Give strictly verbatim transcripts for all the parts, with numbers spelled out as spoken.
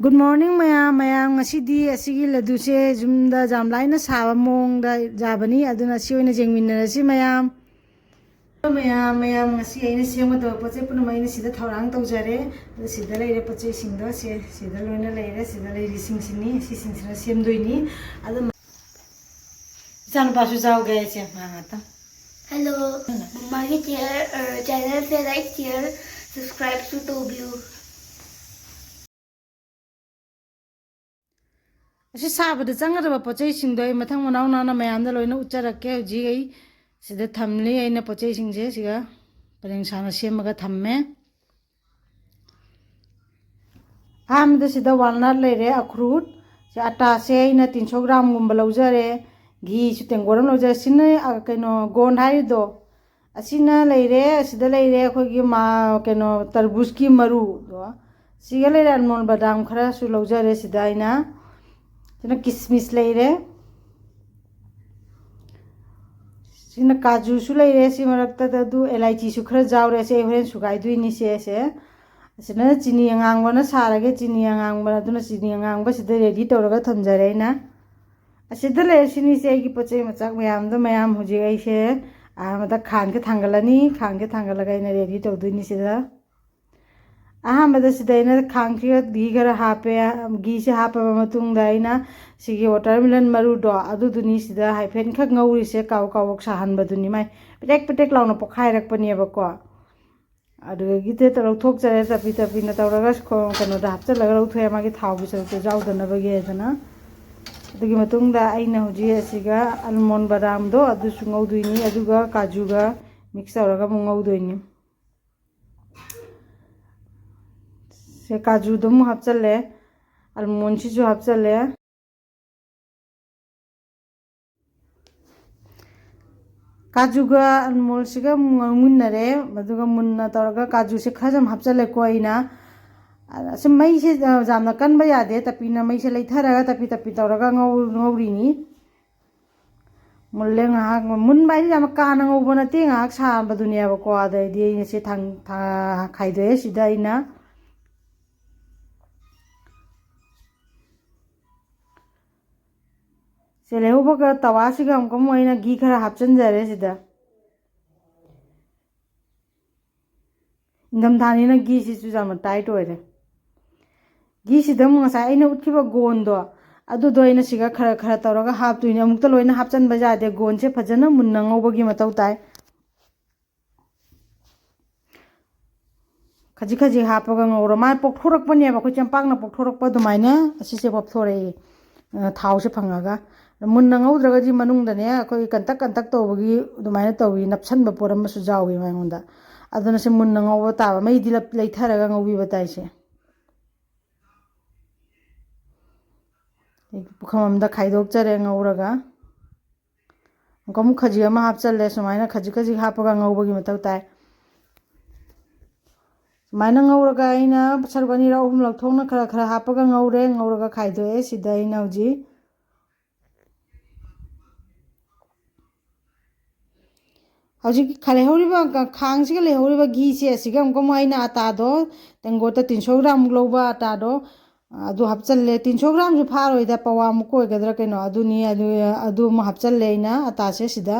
Good morning ꯃꯌꯥꯝ꯫ ꯃꯌꯥꯝ, ꯉꯁꯤꯗꯤ ꯑꯁꯤꯒꯤ ꯂꯗꯨꯁꯦ ꯌꯨꯝꯗ ꯌꯥꯝ ꯂꯥꯏꯅ ꯁꯥꯕ ꯃꯑꯣꯡꯗ ꯌꯥꯕꯅꯤ, ꯑꯗꯨꯅ ꯁꯤ ꯑꯣꯏꯅ ꯌꯦꯡꯃꯤꯟꯅꯔꯁꯤ ꯃꯌꯥꯝ꯫ ꯃꯌꯥꯝ, ꯃꯌꯥꯝ, ꯉꯁꯤ ꯑꯩꯅ ꯁꯦꯝꯒꯗꯕ ꯄꯣꯠ ꯆꯩ ꯄꯨꯝꯅꯃꯛ ꯑꯩꯅ ꯁꯤꯗ ꯊꯧꯔꯥꯡ ꯇꯧꯖꯔꯦ꯫ ꯑꯗꯣ ꯁꯤꯗ ꯂꯩꯔꯦ ꯄꯣꯠ ꯆꯩꯁꯤꯡꯗꯣ, ꯁꯦ, ꯁꯤꯗ ꯂꯣꯏꯅ ꯂꯩꯔꯦ꯫ ꯁꯤꯗ ꯂꯩꯔꯤꯁꯤꯡꯁꯤꯅꯤ, ꯁꯤꯁꯤꯡꯁꯤꯅ ꯁꯦꯝꯗꯣꯏꯅꯤ꯫ ꯑꯗꯣ ꯏꯆꯥꯅꯨꯄꯥꯁꯨ ꯌꯥꯎꯒꯦ ꯑꯩꯁꯦ, ꯃꯥ ꯉꯥꯛꯇꯪ꯫ Hello, ꯃꯃꯥꯒꯤ ꯆꯦ-, ꯑ, channel ꯁꯦ like, share, subscribe ꯁꯨ ꯇꯧꯕꯤꯌꯨ꯫ ꯑꯁꯤ ꯁꯥꯕꯗ ꯆꯪꯒꯗꯕ ꯄꯣꯠ ꯆꯩꯁꯤꯡꯗꯣ ꯑꯩ ꯃꯊꯪ ꯃꯅꯥꯎ ꯅꯥꯟꯅ ꯃꯌꯥꯝꯗ ꯂꯣꯏꯅ ꯎꯠꯆꯔꯛꯀꯦ꯫ ꯍꯧꯖꯤꯛ ꯑꯩ ꯁꯤꯗ ꯊꯝꯂꯤ ꯑꯩꯅ ꯄꯣꯠ ꯆꯩꯁꯤꯡꯁꯦ, ꯁꯤꯒ ꯄꯔꯦꯡ ꯁꯥꯅ ꯁꯦꯝꯃꯒ ꯊꯝꯃꯦ꯫ ꯑꯍꯥꯟꯕꯗ ꯁꯤꯗ walnut ꯂꯩꯔꯦ, ꯑꯈ꯭ꯔꯨꯠ꯫ ꯁꯤ ꯑꯇꯥꯁꯦ ꯑꯩꯅ ꯇꯤꯟꯁꯣ ꯒ꯭ꯔꯥꯝꯒꯨꯝꯕ ꯂꯧꯖꯔꯦ꯫ ꯘꯤꯁꯨ ꯇꯦꯡꯀꯣꯠ ꯑꯃ ꯂꯧꯖꯔꯦ꯫ ꯁꯤꯅ, ꯑ, ꯀꯩꯅꯣ, ꯒꯣꯟ ꯍꯥꯏꯔꯤꯗꯣ꯫ ꯑꯁꯤꯅ ꯂꯩꯔꯦ, ꯑꯁꯤꯗ ꯂꯩꯔꯦ ꯑꯩꯈꯣꯏꯒꯤ ꯃꯥ-, ꯀꯩꯅꯣ, ꯇꯔꯕꯨꯖꯀꯤ ꯃꯔꯨꯗꯣ꯫ ꯁꯤꯒ ꯂꯩꯔꯦ ꯑꯜꯃꯣꯟ ꯕꯗꯥꯝ ꯈꯔꯁꯨ ꯂꯧꯖꯔꯦ ꯁꯤꯗ ꯑꯩꯅ꯫ ꯁꯤꯅ ꯀꯤꯁꯃꯤꯁ ꯂꯩꯔꯦ꯫ ꯁꯤꯅ ꯀꯥꯖꯨꯁꯨ ꯂꯩꯔꯦ ꯁꯤ ꯃꯔꯛꯇꯗ, ꯑꯗꯨ ꯑꯦꯂꯥꯏꯆꯤꯁꯨ ꯈꯔ ꯌꯥꯎꯔꯦ꯫ ꯁꯦ ꯑꯩ ꯍꯣꯔꯦꯟ ꯁꯨꯒꯥꯏꯗꯣꯏꯅꯤ ꯁꯦ, ꯁꯦ꯫ ꯑꯁꯤꯅ ꯆꯤꯅꯤ ꯑꯉꯥꯡꯕꯅ ꯁꯥꯔꯒꯦ, ꯆꯤꯅꯤ ꯑꯉꯥꯡꯕ, ꯑꯗꯨꯅ ꯆꯤꯅꯤ ꯑꯉꯥꯡꯕ ꯁꯤꯗ ready ꯇꯧꯔꯒ ꯊꯝꯖꯔꯦ ꯑꯩꯅ꯫ ꯑꯁꯤꯗ ꯂꯩꯔꯦ, ꯁꯤꯅꯤꯁꯦ ꯑꯩꯒꯤ ꯄꯣꯠ ꯆꯩ ꯃꯆꯥꯛ ꯃꯌꯥꯝꯗꯣ꯫ ꯃꯌꯥꯝ, ꯍꯧꯖꯤꯛ ꯑꯩꯁꯦ ꯑꯍꯥꯟꯕꯗ ꯈꯥꯡꯁꯦ ꯊꯥꯡꯒꯠꯂꯅꯤ꯫ ꯈꯥꯡꯁꯦ ꯊꯥꯡꯒꯠꯂꯒ ꯑꯩꯅ ready ꯇꯧꯗꯣꯏꯅꯤ ꯁꯤꯗ꯫ ꯑꯍꯥꯟꯕꯗ ꯁꯤꯗ ꯑꯩꯅ ꯈꯥꯡꯁꯤꯒ ꯘꯤ ꯈꯔ ꯍꯥꯞꯄꯦ꯫ ꯘꯤꯁꯦ ꯍꯥꯞꯄꯕ ꯃꯇꯨꯡꯗ ꯑꯩꯅ ꯁꯤꯒꯤ watermelon ꯃꯔꯨꯗꯣ ꯑꯗꯨꯗꯨꯅꯤ ꯁꯤꯗ ꯍꯥꯏꯐꯦꯠꯈꯛ ꯉꯧꯔꯤꯁꯦ, ꯀꯥꯎ ꯀꯥꯎꯕꯣꯛ ꯁꯥꯍꯟꯕꯗꯨꯅꯤ꯫ ꯃꯥꯏ ꯄꯤꯗꯦꯛ ꯄꯤꯗꯦꯛ ꯂꯥꯎꯅ ꯄꯣꯛꯈꯥꯏꯔꯛꯄꯅꯦꯕꯀꯣ꯫ ꯑꯗꯨꯗꯒꯤ ꯇꯦꯠꯇ ꯂꯧꯊꯣꯛꯆꯔꯦ, ꯇꯞꯄꯤ ꯇꯞꯄꯤꯅ ꯇꯧꯔꯒ ꯁ꯭ꯀꯣ-, ꯀꯩꯅꯣꯗ ꯍꯥꯞꯆꯤꯜꯂꯒ ꯂꯧꯊꯣꯛꯑꯦ, ꯃꯥꯒꯤ ꯊꯥꯎꯒꯤ ꯁꯔꯨꯛꯇꯣ ꯌꯥꯎꯗꯅꯕꯒꯤ ꯍꯥꯏꯗꯅ꯫ ꯑꯗꯨꯒꯤ ꯃꯇꯨꯡꯗ ꯑꯩꯅ ꯍꯧꯖꯤꯛ ꯑꯁꯤꯒ ꯑꯜꯃꯣꯟ ꯕꯗꯥꯝꯗꯣ ꯑꯗꯨꯁꯨ ꯉꯧꯗꯣꯏꯅꯤ, ꯑꯗꯨꯒ ꯀꯥꯖꯨꯒ mix ꯇꯧꯔꯒ ꯑꯃꯨꯛ ꯉꯧꯗꯣꯏꯅꯤ꯫ ꯁꯦ, ꯀꯥꯖꯨꯗꯣ ꯑꯃꯨꯛ ꯍꯥꯞꯆꯜꯂꯦ, ꯑꯜꯃꯣꯟꯁꯤꯁꯨ ꯍꯥꯞꯆꯜꯂꯦ꯫ ꯀꯥꯖꯨꯒ ꯑꯜꯃꯣꯟꯁꯤꯒ ꯑꯃꯨꯛ ꯉꯧꯃꯤꯟꯅꯔꯦ꯫ ꯑꯗꯨꯒ ꯃꯨꯟꯅ ꯇꯧꯔꯒ ꯀꯥꯖꯨꯁꯦ ꯈꯔ ꯁꯨꯝ ꯍꯥꯞꯆꯜꯂꯦꯀꯣ ꯑꯩꯅ꯫ ꯑꯁꯨꯝ ꯃꯩꯁꯦ, ꯑ, ꯌꯥꯝꯅ ꯀꯟꯕ ꯌꯥꯗꯦ, ꯇꯞꯄꯤꯅ ꯃꯩꯁꯦ ꯂꯩꯊꯔꯒ ꯇꯞꯄꯤ ꯇꯞꯄꯤ ꯇꯧꯔꯒ ꯉꯧ-, ꯉꯧꯔꯤꯅꯤ꯫ ꯃꯨꯜꯂꯦ ꯉꯥꯏꯍꯥꯛ꯫ ꯃꯨꯟꯕ ꯍꯥꯏꯁꯦ ꯌꯥꯝ ꯀꯥꯅ ꯉꯧꯕ ꯅꯠꯇꯦ, ꯉꯥꯏꯍꯥꯛ ꯁꯥꯕꯗꯨꯅꯦꯕꯀꯣ꯫ ꯑꯗꯩꯗꯤ ꯑꯩꯅ ꯁꯤ ꯊꯥꯡ-, ꯊꯥ-, ꯈꯥꯏꯗꯣꯛꯑꯦ ꯁꯤꯗ ꯑꯩꯅ꯫ ꯁꯦ, ꯂꯩꯍꯧꯕꯒ ꯇꯋꯥꯁꯤꯒ ꯑꯃꯨꯛꯀ ꯑꯃꯨꯛ ꯑꯩꯅ ꯘꯤ ꯈꯔ ꯍꯥꯞꯆꯤꯟꯖꯔꯦ ꯁꯤꯗ꯫ ꯏꯪꯊꯝꯊꯥꯅꯤꯅ ꯘꯤꯁꯤꯁꯨ ꯌꯥꯝꯅ tight ꯑꯣꯏꯔꯦ꯫ ꯘꯤꯁꯤꯗ ꯑꯃꯨꯛ ꯉꯁꯥꯏ ꯑꯩꯅ ꯎꯠꯈꯤꯕ ꯒꯣꯟꯗꯣ, ꯑꯗꯨꯗꯣ ꯑꯩꯅ ꯁꯤꯒ ꯈꯔ ꯈꯔ ꯇꯧꯔꯒ ꯍꯥꯞꯇꯣꯏꯅꯦ꯫ ꯑꯃꯨꯛꯇ ꯂꯣꯏꯅ ꯍꯥꯞꯆꯤꯟꯕ ꯌꯥꯗꯦ, ꯒꯣꯟꯁꯦ ꯐꯖꯅ ꯃꯨꯟꯅ ꯉꯧꯕꯒꯤ ꯃꯊꯧ ꯇꯥꯏ꯫ ꯈꯖꯤꯛ ꯈꯖꯤꯛ ꯍꯥꯞꯄꯒ ꯉꯧꯔꯣ꯫ ꯃꯥ ꯄꯣꯛꯊꯣꯔꯛꯄꯅꯦꯕ, ꯑꯩꯈꯣꯏ ꯆꯦꯡꯄꯥꯛꯅ ꯄꯣꯛꯊꯣꯔꯛꯄ ꯑꯗꯨꯃꯥꯏꯅ ꯑꯁꯤꯁꯦ ꯄꯣꯛꯊꯣꯔꯛꯏ, ꯑ, ꯊꯥꯎꯁꯦ ꯐꯪꯉꯒ꯫ ꯃꯨꯟꯅ ꯉꯧꯗ꯭ꯔꯒꯗꯤ ꯃꯅꯨꯡꯗꯅꯦ ꯑꯩꯈꯣꯏ ꯀꯟꯇꯛ ꯀꯟꯇꯛ ꯇꯧꯕꯒꯤ ꯑꯗꯨꯃꯥꯏꯅ ꯇꯧꯏ, ꯅꯞꯁꯟꯕ ꯄꯣꯠ ꯑꯃꯁꯨ ꯌꯥꯎꯏ ꯃꯉꯣꯟꯗ꯫ ꯑꯗꯨꯅ ꯁꯤ ꯃꯨꯟꯅ ꯉꯧꯕ ꯇꯥꯕ, ꯃꯩꯗꯤ ꯂꯞ-, ꯂꯩꯊꯔꯒ ꯉꯧꯕꯤꯕ ꯇꯥꯏ ꯁꯦ꯫ ꯑꯩ ꯄꯨꯈꯝ ꯑꯃꯗ ꯈꯥꯏꯗꯣꯛꯆꯔꯦ ꯉꯧꯔꯒ꯫ ꯑꯃꯨꯛ ꯈꯖꯤꯛ ꯑꯃ ꯍꯥꯞꯆꯜꯂꯦ꯫ ꯁꯨꯃꯥꯏꯅ ꯈꯖꯤꯛ ꯈꯖꯤꯛ ꯍꯥꯞꯄꯒ ꯉꯧꯕꯒꯤ ꯃꯊꯧ ꯇꯥꯏ꯫ ꯁꯨꯃꯥꯏꯅ ꯉꯧꯔꯒ ꯑꯩꯅ ꯁꯔꯨꯛ ꯑꯅꯤꯔꯛ ꯑꯍꯨꯝꯂꯛ ꯊꯣꯛꯅ ꯈꯔ ꯈꯔ ꯍꯥꯞꯄꯒ ꯉꯧꯔꯦ꯫ ꯉꯧꯔꯒ ꯈꯥꯏꯗꯣꯛꯑꯦ꯫ ꯁꯤꯗ ꯑꯩꯅ ꯍꯧꯖꯤꯛ, ꯍꯧꯖꯤꯛ ꯈ-, ꯂꯩꯍꯧꯔꯤꯕ ꯈ-, ꯈꯥꯡꯁꯤꯒ ꯂꯩꯍꯧꯔꯤꯕ ꯘꯤꯁꯦ, ꯑꯁꯤꯒ ꯑꯃꯨꯛꯀ ꯑꯃꯨꯛ ꯑꯩꯅ ꯑꯇꯥꯗꯣ, ꯇꯦꯡꯀꯣꯠꯇ ꯇꯤꯟꯁꯣ ꯒ꯭ꯔꯥꯝꯃꯨꯛ ꯂꯧꯕ ꯑꯇꯥꯗꯣ, ꯑꯗꯨ ꯍꯥꯞꯆꯜꯂꯦ꯫ ꯇꯤꯟꯁꯣ ꯒ꯭ꯔꯥꯝꯁꯨ ꯐꯥꯔꯣꯏꯗ, ꯄꯋꯥꯃꯨꯛ ꯑꯣꯏꯒꯗ꯭ꯔꯥ ꯀꯩꯅꯣ꯫ ꯑꯗꯨꯅꯤ, ꯑꯗꯨ, ꯑꯗꯨ ꯑꯃ ꯍꯥꯞꯆꯜꯂꯦ ꯑꯩꯅ ꯑꯇꯥꯁꯦ ꯁꯤꯗ꯫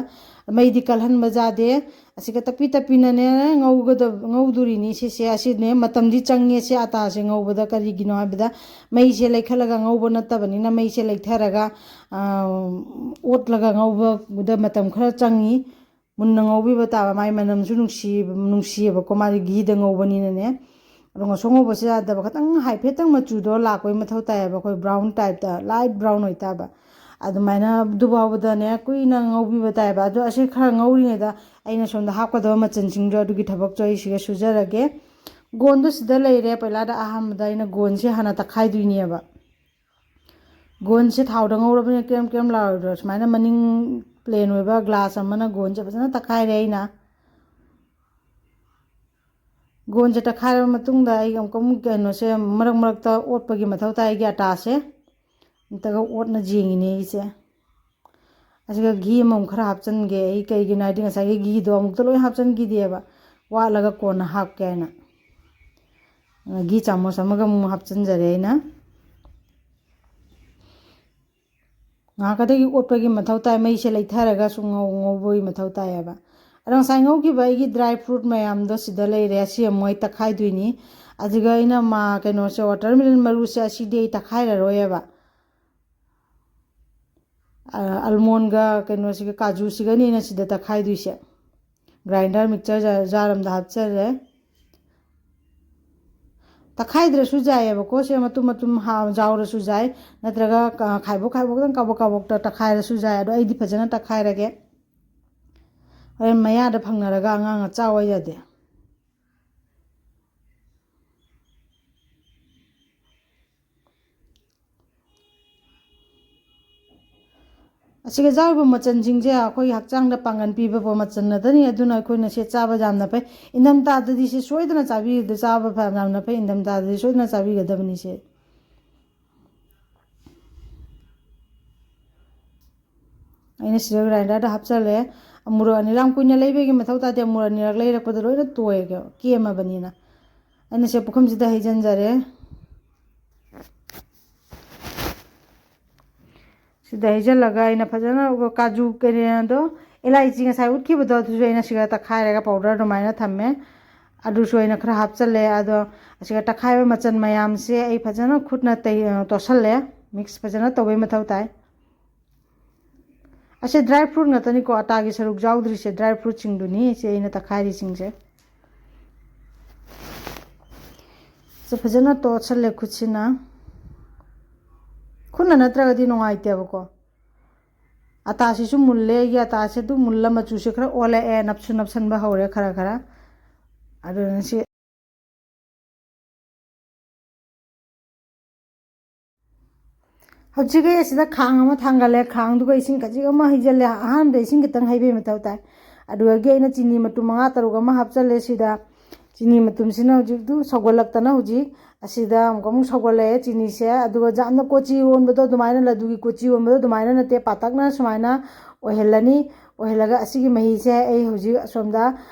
ꯃꯩꯗꯤ ꯀꯜꯍꯟꯕ ꯌꯥꯗꯦ꯫ ꯑꯁꯤꯒ ꯇꯞꯄꯤ ꯇꯞꯄꯤꯅꯅꯦ ꯉꯧꯒꯗꯕ, ꯉꯧꯗꯣꯔꯤꯅꯤ ꯁꯤꯁꯦ꯫ ꯑꯁꯤꯅꯦ ꯃꯇꯝꯗꯤ ꯆꯪꯉꯦ ꯁꯤ ꯑꯇꯥꯁꯦ ꯉꯧꯕꯗ꯫ ꯀꯔꯤꯒꯤꯅꯣ ꯍꯥꯏꯕꯗ ꯃꯩꯁꯦ ꯂꯩꯈꯠꯂꯒ ꯉꯧꯕ ꯅꯠꯇꯕꯅꯤꯅ, ꯃꯩꯁꯦ ꯂꯩꯊꯔꯒ, ꯑꯥ, ꯑꯣꯠꯂꯒ ꯉꯧꯕꯗ ꯃꯇꯝ ꯈꯔ ꯆꯪꯉꯤ꯫ ꯃꯨꯟꯅ ꯉꯧꯕꯤꯕ ꯇꯥꯕ, ꯃꯥꯏ ꯃꯅꯝꯁꯨ ꯅꯨꯡꯁꯤꯕ, ꯅꯨꯡꯁꯤꯌꯦꯕꯀꯣ, ꯃꯥꯗꯤ ꯘꯤꯗ ꯉꯧꯕꯅꯤꯅꯅꯦ꯫ ꯑꯗꯣ ꯉꯁꯣꯡ ꯉꯧꯕꯁꯦ ꯌꯥꯗꯕ, ꯈꯤꯇꯪ ꯍꯥꯏꯐꯦꯠꯇꯪ ꯃꯆꯨꯗꯣ ꯂꯥꯛꯄꯒꯤ ꯃꯊꯧ ꯇꯥꯏꯌꯦꯕ, ꯑꯩꯈꯣꯏ brown typeꯇ, light brown ꯑꯣꯏꯇꯥꯕ꯫ ꯑꯗꯨꯃꯥꯏꯅ ꯑꯗꯨꯐꯥꯎꯕꯗꯅꯦ ꯀꯨꯏꯅ ꯉꯧꯕꯤꯕ ꯇꯥꯏꯌꯦꯕ꯫ ꯑꯗꯣ ꯑꯁꯤ ꯈꯔ ꯉꯧꯔꯤꯉꯩꯗ ꯑꯩꯅ ꯁꯣꯝꯗ ꯍꯥꯞꯀꯗꯕ ꯃꯆꯜꯁꯤꯡꯗꯣ ꯑꯗꯨꯒꯤ ꯊꯕꯛꯇꯣ ꯑꯩ ꯁꯤꯒ ꯁꯨꯖꯔꯒꯦ꯫ ꯒꯣꯟꯗꯣ ꯁꯤꯗ ꯂꯩꯔꯦ꯫ ꯄꯩꯂꯥꯗ ꯑꯍꯥꯟꯕꯗ ꯑꯩꯅ ꯒꯣꯟꯁꯦ ꯍꯥꯟꯅ ꯇꯛꯈꯥꯏꯗꯣꯏꯅꯦꯕ꯫ ꯒꯣꯟꯁꯦ ꯊꯥꯎꯗ ꯉꯧꯔꯕꯅꯤꯅ ꯀ꯭ꯔꯦꯝ ꯀ꯭ꯔꯦꯝ ꯂꯥꯎꯔꯣꯏꯗ꯭ꯔꯣ? ꯁꯨꯃꯥꯏꯅ ꯃꯅꯤꯡ plain ꯑꯣꯏꯕ glass ꯑꯃꯅ ꯒꯣꯟꯁꯦ ꯐꯖꯅ ꯇꯛꯈꯥꯏꯔꯦ ꯑꯩꯅ꯫ ꯒꯣꯟꯁꯦ ꯇꯛꯈꯥꯏꯔꯕ ꯃꯇꯨꯡꯗ ꯑꯩ ꯑꯃꯨꯛꯀ ꯑꯃꯨꯛ ꯀꯩꯅꯣꯁꯦ ꯃꯔꯛ ꯃꯔꯛꯇ ꯑꯣꯠꯄꯒꯤ ꯃꯊꯧ ꯇꯥꯏ, ꯑꯩꯒꯤ ꯑꯇꯥꯁꯦ꯫ ꯅꯠꯇ꯭ꯔꯒ ꯑꯣꯠꯅ ꯌꯦꯡꯉꯤꯅꯦ ꯑꯩꯁꯦ꯫ ꯑꯁꯤꯒ ꯘꯤ ꯑꯃꯃꯨꯛ ꯈꯔ ꯍꯥꯞꯆꯤꯟꯒꯦ꯫ ꯑꯩ ꯀꯩꯒꯤꯅꯣ ꯍꯥꯏꯗꯤ ꯉꯁꯥꯏꯒꯤ ꯘꯤꯗꯣ ꯑꯃꯨꯛꯇ ꯂꯣꯏ ꯍꯥꯞꯆꯤꯟꯈꯤꯗꯦꯕ, ꯋꯥꯠꯂꯒ ꯀꯣꯟꯅ ꯍꯥꯞꯀꯦ ꯍꯥꯏꯅ꯫ ꯘꯤ ꯆꯥꯃꯁ ꯑꯃꯒ ꯑꯃꯨꯛ ꯍꯥꯞꯆꯤꯟꯖꯔꯦ ꯑꯩꯅ꯫ ꯉꯥꯏꯍꯥꯛꯀꯗꯒꯤ ꯑꯣꯠꯄꯒꯤ ꯃꯊꯧ ꯇꯥꯏ, ꯃꯩꯁꯦ ꯂꯩꯊꯔꯒ ꯁꯨꯝ ꯉꯧ-, ꯉꯧꯕꯒꯤ ꯃꯊꯧ ꯇꯥꯏꯌꯦꯕ꯫ ꯑꯗꯣ ꯉꯁꯥꯏ ꯉꯧꯈꯤꯕ ꯑꯩꯒꯤ dry fruit ꯃꯌꯥꯝꯗꯣ ꯁꯤꯗ ꯂꯩꯔꯦ, ꯑꯁꯤ ꯑꯃꯨꯛ ꯑꯩ ꯇꯛꯈꯥꯏꯗꯣꯏꯅꯤ꯫ ꯑꯗꯨꯒ ꯑꯩꯅ ꯃꯥ-, ꯀꯩꯅꯣꯁꯦ, watermelon ꯃꯔꯨꯁꯦ ꯑꯁꯤꯗꯤ ꯑꯩ ꯇꯛꯈꯥꯏꯔꯔꯣꯏꯌꯦꯕ꯫ ꯑ, almondꯒ ꯀꯩꯅꯣꯁꯤꯒ, ꯀꯥꯖꯨꯁꯤꯒꯅꯦ ꯑꯩꯅ ꯁꯤꯗ ꯇꯛꯈꯥꯏꯗꯣꯏꯁꯦ꯫ Grinder, mixture jar, jar ꯑꯝꯗ ꯍꯥꯞꯆꯔꯦ꯫ ꯇꯛꯈꯥꯏꯗ꯭ꯔꯁꯨ ꯌꯥꯏꯌꯦꯕꯀꯣ, ꯁꯦ ꯃꯇꯨꯝ ꯃꯇꯨꯝ ꯍꯥ-, ꯌꯥꯎꯔꯁꯨ ꯌꯥꯏ, ꯅꯠꯇ꯭ꯔꯒ ꯀ-, ꯈꯥꯏꯕꯣꯛ ꯈꯥꯏꯕꯣꯛ ꯈꯤꯇꯪ ꯀꯥꯕꯣꯛ ꯀꯥꯕꯣꯛꯇ ꯇꯛꯈꯥꯏꯔꯁꯨ ꯌꯥꯏ꯫ ꯑꯗꯣ ꯑꯩꯗꯤ ꯐꯖꯅ ꯇꯛꯈꯥꯏꯔꯒꯦ, ꯍꯣꯔꯦꯟ ꯃꯌꯥꯗ ꯐꯪꯅꯔꯒ ꯑꯉꯥꯡ ꯑꯆꯥꯎ ꯌꯥꯗꯦ꯫ ꯑꯁꯤꯒ ꯌꯥꯎꯔꯤꯕ ꯃꯆꯜꯁꯤꯡꯁꯦ ꯑꯩꯈꯣꯏꯒꯤ ꯍꯛꯆꯥꯡꯗ ꯄꯥꯡꯒꯜ ꯄꯤꯕ ꯃꯆꯜ ꯉꯥꯛꯇꯅꯤ, ꯑꯗꯨꯅ ꯑꯩꯈꯣꯏꯅ ꯁꯤ ꯆꯥꯕ ꯌꯥꯝꯅ ꯐꯩ꯫ ꯏꯪꯊꯝꯊꯥꯗꯗꯤ ꯁꯤ ꯁꯣꯏꯗꯅ ꯆꯥꯕꯤꯕꯗ ꯆꯥꯕ ꯐ-, ꯌꯥꯝꯅ ꯐꯩ, ꯏꯪꯊꯝꯊꯥꯗꯗꯤ ꯁꯣꯏꯗꯅ ꯆꯥꯕꯤꯒꯗꯕꯅꯤ ꯁꯦ꯫ ꯑꯩꯅ ꯁꯤꯗ grinderꯗ ꯍꯥꯞꯆꯜꯂꯦ꯫ ꯑꯃꯨꯔꯣꯛ ꯑꯅꯤꯔꯛ ꯌꯥꯝ ꯀꯨꯏꯅ ꯂꯩꯕꯒꯤ ꯃꯊꯧ ꯇꯥꯗꯦ, ꯑꯃꯨꯔꯣꯛ ꯑꯅꯤꯔꯛ ꯂꯩꯔꯛꯄꯗ ꯂꯣꯏꯅ ꯇꯣꯏꯒ ꯀꯦꯝꯃꯕꯅꯤꯅ꯫ ꯑꯩꯅ ꯁꯦ ꯄꯨꯈꯝꯁꯤꯗ ꯍꯩꯖꯤꯟꯖꯔꯦ꯫ ꯁꯤꯗ ꯍꯩꯖꯤꯜꯂꯒ ꯑꯩꯅ ꯐꯖꯅ ꯀꯥꯖꯨ ꯀꯩꯅꯣꯗꯣ, ꯏꯂꯥꯏꯆꯤ ꯉꯁꯥꯏ ꯎꯠꯈꯤꯕꯗꯣ, ꯑꯗꯨꯁꯨ ꯑꯩꯅ ꯁꯤꯒ ꯇꯛꯈꯥꯏꯔꯒ powder ꯑꯗꯨꯃꯥꯏꯅ ꯊꯝꯃꯦ꯫ ꯑꯗꯨꯁꯨ ꯑꯩꯅ ꯈꯔ ꯍꯥꯞꯆꯜꯂꯦ꯫ ꯑꯗꯣ ꯑꯁꯤꯒ ꯇꯛꯈꯥꯏꯕ ꯃꯆꯜ ꯃꯌꯥꯝꯁꯦ ꯑꯩ ꯐꯖꯅ ꯈꯨꯠꯅ ꯇꯩ-, ꯇꯣꯠꯁꯜꯂꯦ꯫ Mix ꯐꯖꯅ ꯇꯧꯕꯩ ꯃꯊꯧ ꯇꯥꯏ꯫ ꯑꯁꯦ dry fruit ꯉꯥꯛꯇꯅꯤꯀꯣ, ꯑꯇꯥꯒꯤ ꯁꯔꯨꯛ ꯌꯥꯎꯗ꯭ꯔꯤꯁꯦ, dry fruitꯁꯤꯡꯗꯨꯅꯤ ꯁꯦ ꯑꯩꯅ ꯇꯛꯈꯥꯏꯔꯤꯁꯤꯡꯁꯦ꯫ ꯁꯦ ꯐꯖꯅ ꯇꯣꯠꯁꯜꯂꯦ ꯈꯨꯠꯁꯤꯅ꯫ ꯈꯨꯠꯅ ꯅꯠꯇ꯭ꯔꯒꯗꯤ ꯅꯨꯡꯉꯥꯏꯇꯦꯕꯀꯣ꯫ ꯑꯇꯥꯁꯤꯁꯨ ꯃꯨꯜꯂꯦ, ꯑꯩꯒꯤ ꯑꯇꯥꯁꯦ ꯑꯗꯨꯝ ꯃꯨꯜꯂ ꯃꯆꯨꯁꯦ ꯈꯔ ꯑꯣꯜꯂꯛꯑꯦ, ꯅꯞꯁꯨ ꯅꯞꯁꯟꯕ ꯍꯧꯔꯦ ꯈꯔ ꯈꯔ꯫ ꯑꯗꯨꯅ ꯁꯤ ꯍꯧꯖꯤꯛ ꯑꯩ ꯑꯁꯤꯗ ꯈꯥꯡ ꯑꯃ ꯊꯥꯡꯒꯠꯂꯦ, ꯈꯥꯡꯗꯨꯒ ꯏꯁꯤꯡ ꯈꯖꯤꯛ ꯑꯃ ꯍꯩꯖꯤꯜꯂꯦ꯫ ꯑꯍꯥꯟꯕꯗ ꯏꯁꯤꯡ ꯈꯤꯇꯪ ꯍꯩꯕꯩ ꯃꯊꯧ ꯇꯥꯏ꯫ ꯑꯗꯨꯗꯒꯤ ꯑꯩꯅ ꯆꯤꯅꯤ ꯃꯇꯨꯝ ꯃꯉꯥ ꯇꯔꯨꯛ ꯑꯃ ꯍꯥꯞꯆꯜꯂꯦ ꯁꯤꯗ꯫ ꯆꯤꯅꯤ ꯃꯇꯨꯝꯁꯤꯅ ꯍꯧꯖꯤꯛꯇꯨ ꯁꯧꯒꯠꯂꯛꯇꯅ ꯍꯧꯖꯤꯛ ꯑꯁꯤꯗ ꯑꯃꯨꯛ, ꯑꯃꯨꯛ ꯁꯧꯒꯠꯂꯛꯑꯦ ꯆꯤꯅꯤꯁꯦ꯫ ꯑꯗꯨꯒ ꯌꯥꯝꯅ ꯀꯣꯆꯤ ꯑꯣꯟꯕꯗꯣ ꯑꯗꯨꯃꯥꯏꯅ, ꯂꯗꯨꯒꯤ ꯀꯣꯆꯤ ꯑꯣꯟꯕꯗꯣ ꯑꯗꯨꯃꯥꯏꯅ ꯅꯠꯇꯦ, ꯄꯥꯇꯛꯅ ꯁꯨꯃꯥꯏꯅ ꯑꯣꯏꯍꯜꯂꯅꯤ꯫ ꯑꯣꯏꯍꯜꯂꯒ ꯑꯁꯤꯒꯤ ꯃꯍꯤꯁꯦ ꯑꯩ ꯍꯧꯖꯤꯛ ꯑꯁꯣꯝꯗ,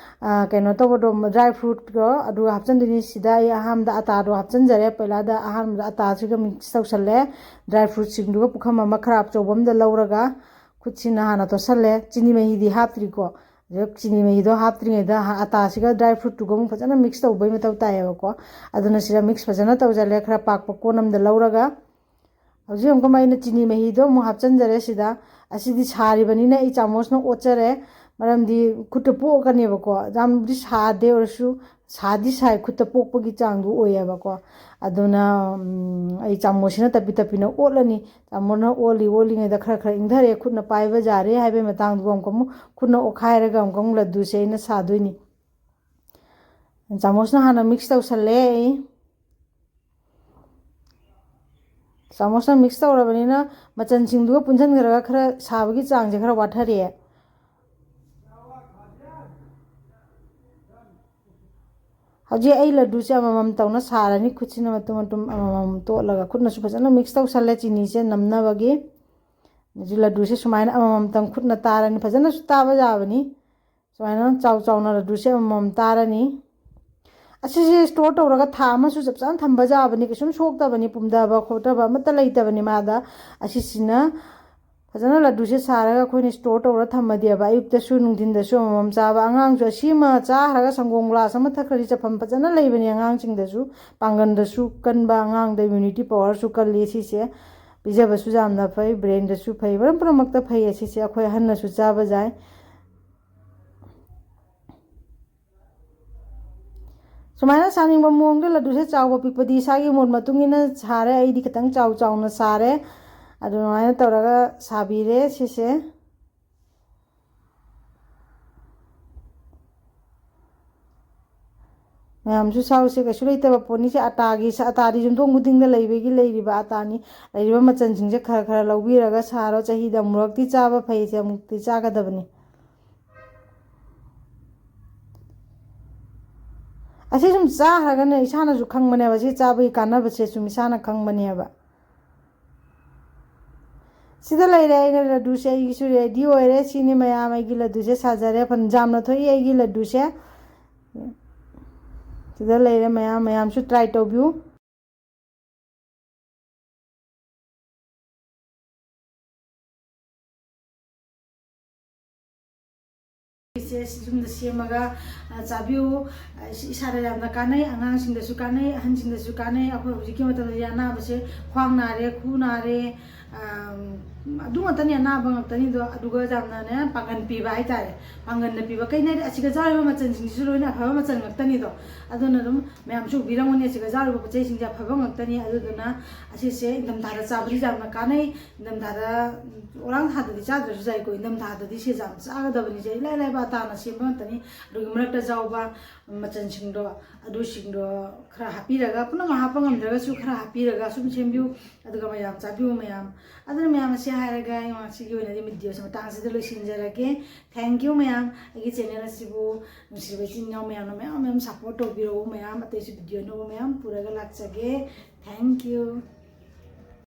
ꯑ, ꯀꯩꯅꯣ ꯇꯧꯕꯗꯣ, ꯗ꯭ꯔꯥꯏ ꯐ꯭ꯔꯨꯠꯇꯣ ꯑꯗꯨ ꯍꯥꯞꯆꯤꯟꯗꯣꯏꯅꯤ꯫ ꯁꯤꯗ ꯑꯩ ꯑꯍꯥꯟꯕꯗ ꯑꯇꯥꯗꯣ ꯍꯥꯞꯆꯤꯟꯖꯔꯦ꯫ ꯄꯩꯂꯥꯗ ꯑꯍꯥꯟꯕꯗ ꯑꯇꯥꯁꯤꯒ ꯃꯤꯛꯁ ꯇꯧꯁꯜꯂꯦ꯫ ꯗ꯭ꯔꯥꯏ ꯐ꯭ꯔꯨꯠꯁꯤꯡꯗꯨꯒ ꯄꯨꯈꯝ ꯑꯃ ꯈꯔ ꯑꯆꯧꯕ ꯑꯃꯗ ꯂꯧꯔꯒ ꯈꯨꯠꯁꯤꯅ ꯍꯥꯟꯅ ꯇꯣꯠꯁꯜꯂꯦ꯫ ꯆꯤꯅꯤ ꯃꯍꯤꯗꯤ ꯍꯥꯞꯇ꯭ꯔꯤꯀꯣ꯫ ꯑꯗ ꯆꯤꯅꯤ ꯃꯍꯤꯗꯣ ꯍꯥꯞꯇ꯭ꯔꯤꯉꯩꯗ ꯍꯥ-, ꯑꯇꯥꯁꯤꯒ ꯗ꯭ꯔꯥꯏ ꯐ꯭ꯔꯨꯠꯇꯨꯒ ꯑꯃꯨꯛ ꯐꯖꯅ ꯃꯤꯛꯁ ꯇꯧꯕꯩ ꯃꯊꯧ ꯇꯥꯏꯌꯦꯕꯀꯣ꯫ ꯑꯗꯨꯅ ꯁꯤꯗ ꯃꯤꯛꯁ ꯐꯖꯅ ꯇꯧꯁꯜꯂꯦ꯫ ꯈꯔ ꯄꯥꯛꯄ ꯀꯣꯟ ꯑꯃꯗ ꯂꯧꯔꯒ ꯍꯧꯖꯤꯛ ꯑꯃꯨꯛꯀ ꯑꯩꯅ ꯆꯤꯅꯤ ꯃꯍꯤꯗꯣ ꯑꯃꯨꯛ ꯍꯥꯞꯆꯤꯟꯖꯔꯦ ꯁꯤꯗ꯫ ꯑꯁꯤꯗꯤ ꯁꯥꯔꯤꯕꯅꯤꯅ ꯑꯩ ꯆꯥꯃꯁꯅ ꯑꯣꯠꯆꯔꯦ, ꯃꯔꯝꯗꯤ ꯈꯨꯠꯇ ꯄꯣꯛꯀꯅꯦꯕꯀꯣ꯫ ꯌꯥꯝꯗꯤ ꯁꯥꯗꯦ ꯑꯣꯏꯔꯁꯨ ꯁꯥꯗꯤ ꯁꯥꯏ, ꯈꯨꯠꯇ ꯄꯣꯛꯄꯒꯤ ꯆꯥꯡꯗꯨ ꯑꯣꯏꯌꯦꯕꯀꯣ꯫ ꯑꯗꯨꯅ, ꯎꯝ, ꯑꯩ ꯆꯥꯃꯁꯁꯤꯅ ꯇꯞꯄꯤ ꯇꯞꯄꯤꯅ ꯑꯣꯠꯂꯅꯤ꯫ ꯆꯥꯃꯁꯅ ꯑꯣꯠꯂꯤ ꯑꯣꯠꯂꯤꯉꯩꯗ ꯈꯔ ꯈꯔ ꯏꯪꯊꯔꯛꯑꯦ, ꯈꯨꯠꯅ ꯄꯥꯏꯕ ꯌꯥꯔꯦ ꯍꯥꯏꯕꯒꯤ ꯃꯇꯥꯡꯗꯨꯒ ꯑꯃꯨꯛꯀ ꯑꯃꯨꯛ ꯈꯨꯠꯅ ꯑꯣꯠꯈꯥꯏꯔꯒ ꯑꯃꯨꯛꯀ ꯑꯃꯨꯛ ꯂꯗꯨꯁꯦ ꯑꯩꯅ ꯁꯥꯗꯣꯏꯅꯤ꯫ ꯆꯥꯃꯁꯅ ꯍꯥꯟꯅ ꯃꯤꯛꯁ ꯇꯧꯁꯜꯂꯦ ꯑꯩ꯫ ꯆꯥꯃꯁꯅ ꯃꯤꯛꯁ ꯇꯧꯔꯕꯅꯤꯅ ꯃꯆꯜꯁꯤꯡꯗꯨꯒ ꯄꯨꯟꯁꯤꯟꯈ꯭ꯔꯒ ꯈꯔ ꯁꯥꯕꯒꯤ ꯆꯥꯡꯁꯦ ꯈꯔ ꯋꯥꯠꯊꯔꯛꯑꯦ꯫ ꯍꯧꯖꯤꯛ ꯑꯩ ꯂꯗꯨꯁꯦ ꯑꯃꯃꯝ ꯇꯧꯅ ꯁꯥꯔꯅꯤ꯫ ꯈꯨꯠꯁꯤꯅ ꯃꯇꯨꯝ ꯃꯇꯨꯝ ꯑꯃꯃꯝ ꯇꯣꯠꯂꯒ ꯈꯨꯠꯅꯁꯨ ꯐꯖꯅ ꯃꯤꯛꯁ ꯇꯧꯁꯜꯂꯦ ꯆꯤꯅꯤꯁꯦ ꯅꯝꯅꯕꯒꯤ꯫ ꯍꯧꯖꯤꯛ ꯂꯗꯨꯁꯦ ꯁꯨꯃꯥꯏꯅ ꯑꯃꯃꯝꯇꯪ ꯈꯨꯠꯅ ꯇꯥꯔꯅꯤ꯫ ꯐꯖꯅꯁꯨ ꯇꯥꯕ ꯌꯥꯕꯅꯤ꯫ ꯁꯨꯃꯥꯏꯅ ꯆꯥꯎ ꯆꯥꯎꯅ ꯂꯗꯨꯁꯦ ꯑꯃꯃꯝ ꯇꯥꯔꯅꯤ꯫ ꯑꯁꯤꯁꯦ ꯁ꯭ꯇꯣꯔ ꯇꯧꯔꯒ ꯊꯥ ꯑꯃꯁꯨ ꯆꯞ ꯆꯥꯅ ꯊꯝꯕ ꯌꯥꯕꯅꯤ, ꯀꯩꯁꯨꯝ ꯁꯣꯛꯇꯕꯅꯤ, ꯄꯨꯝꯊꯕ ꯈꯣꯠꯊꯕ ꯑꯃꯠꯇ ꯂꯩꯇꯕꯅꯤ ꯃꯥꯗ꯫ ꯑꯁꯤꯁꯤꯅ ꯐꯖꯅ ꯂꯗꯨꯁꯦ ꯁꯥꯔꯒ ꯑꯩꯈꯣꯏꯅ ꯁ꯭ꯇꯣꯔ ꯇꯧꯔ ꯊꯝꯃꯗꯤꯕ, ꯑꯌꯨꯛꯇꯁꯨ ꯅꯨꯡꯊꯤꯟꯗꯁꯨ ꯑꯃꯃꯝ ꯆꯥꯕ꯫ ꯑꯉꯥꯡꯁꯨ ꯑꯁꯤ ꯑꯃ ꯆꯥꯈ꯭ꯔꯒ ꯁꯪꯒꯣꯝ ꯒ꯭ꯂꯥꯁ ꯑꯃ ꯊꯛꯈ꯭ꯔꯗꯤ ꯆꯐꯝ ꯐꯖꯅ ꯂꯩꯕꯅꯤ ꯑꯉꯥꯡꯁꯤꯡꯗꯁꯨ꯫ ꯄꯥꯡꯒꯟꯗꯁꯨ ꯀꯟꯕ, ꯑꯉꯥꯡꯗ ꯏꯝꯌꯨꯅꯤꯇꯤ ꯄꯋꯥꯔꯁꯨ ꯀꯜꯂꯤ ꯁꯤꯁꯦ꯫ ꯄꯤꯖꯕꯁꯨ ꯌꯥꯝꯅ ꯐꯩ, ꯕ꯭ꯔꯦꯟꯗꯁꯨ ꯐꯩ, ꯃꯔꯝ ꯄꯨꯝꯅꯃꯛꯇ ꯐꯩ꯫ ꯑꯁꯤꯁꯦ ꯑꯩꯈꯣꯏ ꯑꯍꯟꯅꯁꯨ ꯆꯥꯕ ꯌꯥꯏ꯫ ꯁꯨꯃꯥꯏꯅ ꯁꯥꯅꯤꯡꯕ ꯃꯑꯣꯡꯗ ꯂꯗꯨꯁꯦ ꯆꯥꯎꯕ ꯄꯤꯛꯄꯗꯤ ꯏꯁꯥꯒꯤ ꯃꯣꯠ ꯃꯇꯨꯡ ꯏꯟꯅ ꯁꯥꯔꯦ꯫ ꯑꯩꯗꯤ ꯈꯤꯇꯪ ꯆꯥꯎ ꯆꯥꯎꯅ ꯁꯥꯔꯦ꯫ ꯑꯗꯨꯃꯥꯏꯅ ꯇꯧꯔꯒ ꯁꯥꯕꯤꯔꯦ ꯁꯤꯁꯦ꯫ ꯃꯌꯥꯝꯁꯨ ꯁꯥꯎꯁꯦ, ꯀꯩꯁꯨ ꯂꯩꯇꯕ ꯄꯣꯠꯅꯤ꯫ ꯁꯤ ꯑꯇꯥꯒꯤ, ꯑꯇꯥꯗꯤ ꯌꯨꯝꯊꯣꯡ ꯈꯨꯗꯤꯡꯗ ꯂꯩꯕꯒꯤ ꯂꯩꯔꯤꯕ ꯑꯇꯥꯅꯤ꯫ ꯂꯩꯔꯤꯕ ꯃꯆꯜꯁꯤꯡꯁꯦ ꯈꯔ ꯈꯔ ꯂꯧꯕꯤꯔꯒ ꯁꯥꯔꯣ꯫ ꯆꯍꯤꯗ ꯑꯃꯨꯔꯛꯇꯤ ꯆꯥꯕ ꯐꯩꯁꯦ, ꯑꯃꯨꯛꯇꯤ ꯆꯥꯒꯗꯕꯅꯤ꯫ ꯑꯁꯤ ꯁꯨꯝ ꯆꯥꯈ꯭ꯔꯒꯅꯦ ꯏꯁꯥꯅꯁꯨ ꯈꯪꯕꯅꯦꯕ, ꯁꯤ ꯆꯥꯕꯒꯤ ꯀꯥꯟꯅꯕꯁꯦ ꯁꯨꯝ ꯏꯁꯥꯅ ꯈꯪꯕꯅꯦꯕ꯫ ꯁꯤꯗ ꯂꯩꯔꯦ ꯑꯩꯅ ꯂꯗꯨꯁꯦ, ꯑꯩꯒꯤꯁꯨ ꯔꯦꯗꯤ ꯑꯣꯏꯔꯦ꯫ ꯁꯤꯅꯤ ꯃꯌꯥꯝ, ꯑꯩꯒꯤ ꯂꯗꯨꯁꯦ ꯁꯥꯖꯔꯦ꯫ ꯐꯅ ꯌꯥꯝꯅ ꯊꯣꯛꯏ ꯑꯩꯒꯤ ꯂꯗꯨꯁꯦ꯫ ꯁꯤꯗ ꯂꯩꯔꯦ ꯃꯌꯥꯝ, ꯃꯌꯥꯝꯁꯨ ꯇ꯭ꯔꯥꯏ ꯇꯧꯕꯤꯌꯨ꯫ ꯁꯦ ꯌꯨꯝꯗ ꯁꯦꯝꯃꯒ, ꯑ, ꯆꯥꯕꯤꯌꯨ꯫ ꯑ, ꯁꯤ ꯏꯁꯥꯗ ꯌꯥꯝꯅ ꯀꯥꯟꯅꯩ, ꯑꯉꯥꯡꯁꯤꯡꯗꯁꯨ ꯀꯥꯟꯅꯩ, ꯑꯍꯟꯁꯤꯡꯗꯁꯨ ꯀꯥꯟꯅꯩ꯫ ꯑꯩꯈꯣꯏ ꯍꯧꯖꯤꯛꯀꯤ ꯃꯇꯝꯗꯗꯤ ꯑꯅꯥꯕꯁꯦ ꯈ꯭ꯋꯥꯡ ꯅꯥꯔꯦ, ꯈꯨ ꯅꯥꯔꯦ, ꯑꯝ, ꯑꯗꯨ ꯉꯥꯛꯇꯅꯤ, ꯑꯅꯥꯕ ꯉꯥꯛꯇꯅꯤꯗꯣ꯫ ꯑꯗꯨꯒ ꯌꯥꯝꯅꯅꯦ ꯄꯥꯡꯒꯟ ꯄꯤꯕ ꯍꯥꯏꯇꯥꯔꯦ, ꯄꯥꯡꯒꯟꯅ ꯄꯤꯕ꯫ ꯀꯩꯅꯣ ꯍꯥꯏꯗꯤ ꯑꯁꯤꯒ ꯆꯥꯔꯤꯕ ꯃꯆꯜꯁꯤꯡꯁꯤꯁꯨ ꯂꯣꯏꯅ ꯑꯐꯕ ꯃꯆꯜ ꯉꯥꯛꯇꯅꯤꯗꯣ꯫ ꯑꯗꯨꯅ ꯑꯗꯨꯝ ꯃꯌꯥꯝꯁꯨ ꯎꯕꯤꯔꯝꯒꯅꯤ, ꯑꯁꯤꯒ ꯆꯥꯔꯤꯕ ꯄꯣꯠ ꯆꯩꯁꯤꯡꯁꯦ ꯑꯐꯕ ꯉꯥꯛꯇꯅꯤ꯫ ꯑꯗꯨꯗꯨꯅ ꯑꯁꯤꯁꯦ ꯏꯪꯊꯝꯊꯥꯗ ꯆꯥꯕꯗꯤ ꯌꯥꯝꯅ ꯀꯥꯟꯅꯩ꯫ ꯏꯪꯊꯝꯊꯥꯗ, ꯎꯝ, ꯑꯣꯂꯥꯡ ꯊꯥꯗꯗꯤ ꯆꯥꯗ꯭ꯔꯁꯨ ꯌꯥꯏꯀꯣ, ꯏꯪꯊꯝꯊꯥꯗꯗꯤ ꯁꯦ ꯌꯥꯝ ꯆꯥꯒꯗꯕꯅꯤꯁꯦ꯫ ꯏꯂꯥꯏ ꯂꯥꯏꯕ ꯑꯇꯥꯅ ꯁꯦꯝꯕ ꯉꯥꯛꯇꯅꯤ꯫ ꯑꯗꯨꯒꯤ ꯃꯔꯛꯇ ꯌꯥꯎꯕ ꯃꯆꯜꯁꯤꯡꯗꯣ, ꯑꯗꯨꯁꯤꯡꯗꯣ ꯈꯔ ꯍꯥꯞꯄꯤꯔꯒ, ꯄꯨꯝꯅꯃꯛ ꯍꯥꯞꯄ ꯉꯝꯗ꯭ꯔꯒꯁꯨ ꯈꯔ ꯍꯥꯞꯄꯤꯔꯒ ꯁꯨꯝ ꯁꯦꯝꯕꯤꯌꯨ꯫ ꯑꯗꯨꯒ ꯃꯌꯥꯝ ꯆꯥꯕꯤꯌꯨ ꯃꯌꯥꯝ꯫ ꯑꯗꯨꯅ ꯃꯌꯥꯝ, ꯑꯁꯤ ꯍꯥꯏꯔꯒ ꯑꯩ ꯉꯁꯤꯒꯤ ꯑꯣꯏꯅꯗꯤ ꯚꯤꯗꯤꯑꯣꯁꯦ ꯃꯇꯥꯡꯁꯤꯗ ꯂꯣꯏꯁꯤꯟꯖꯔꯒꯦ꯫ Thank you ꯃꯌꯥꯝ꯫ ꯑꯩꯒꯤ ꯆꯦꯅꯦꯜ ꯑꯁꯤꯕꯨ ꯅꯨꯡꯁꯤꯔꯕ ꯏꯆꯤꯟ ꯏꯅꯥꯎ ꯃꯌꯥꯝꯅ ꯃꯌꯥꯝ ꯃꯌꯥꯝ ꯁꯞꯄꯣꯔꯠ ꯇꯧꯕꯤꯔꯛꯎ ꯃꯌꯥꯝ꯫ ꯑꯇꯩꯁꯨ ꯚꯤꯗꯤꯑꯣ ꯑꯅꯧꯕ ꯃꯌꯥꯝ ꯄꯨꯔꯒ ꯂꯥꯛꯆꯒꯦ꯫ Thank you꯫